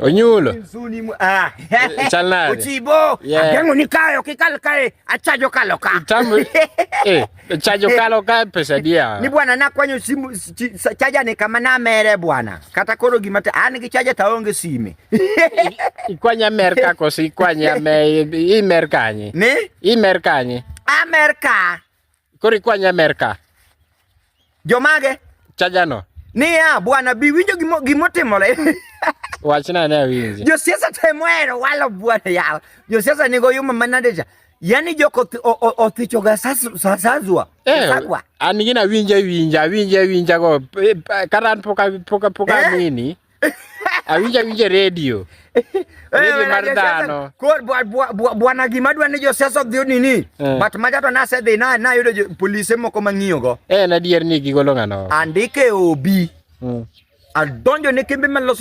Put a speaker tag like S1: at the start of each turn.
S1: Onyulo.
S2: Ah.
S1: Chal nade?
S2: Ochibo.
S1: Yeah.
S2: Ageng'o ni kae ok ikal kae achajo kalo ka.
S1: Tam chajo kalo ka pesa dia.
S2: Ni bwana nakwanyo simu chaja ni kama namere bwana. Kata koro gima an gi chaja to aonge sime.
S1: Ikwanya Amerka koso ikwanya me imer kanye?
S2: Ni?
S1: Imer kanye?
S2: Amerka.
S1: Koro ikwanya Amerka.
S2: Jomage?
S1: Chajano.
S2: Niya bwana bi winjo gimotimore.
S1: Wachna ne awinji.
S2: Josiasa temo hero walo bwana yawa. Josiasa nigo yuma manade cha. Yani joko othicho ga sasazwa.
S1: Eh,
S2: Sagwa.
S1: an gina winja winja winja winja go kata an poka
S2: Eh?
S1: nini. Awinja winja radio. Radio mar dhano.
S2: Kor bwana gima dwa ni josiasa odhi nini.
S1: Eh.
S2: But macha to nasedhi na nayudo polise moko mang'iyo go.
S1: En adier ni gigolo ng'ano.
S2: Andike OB.
S1: Mm.
S2: Adonjo ne kembe maloso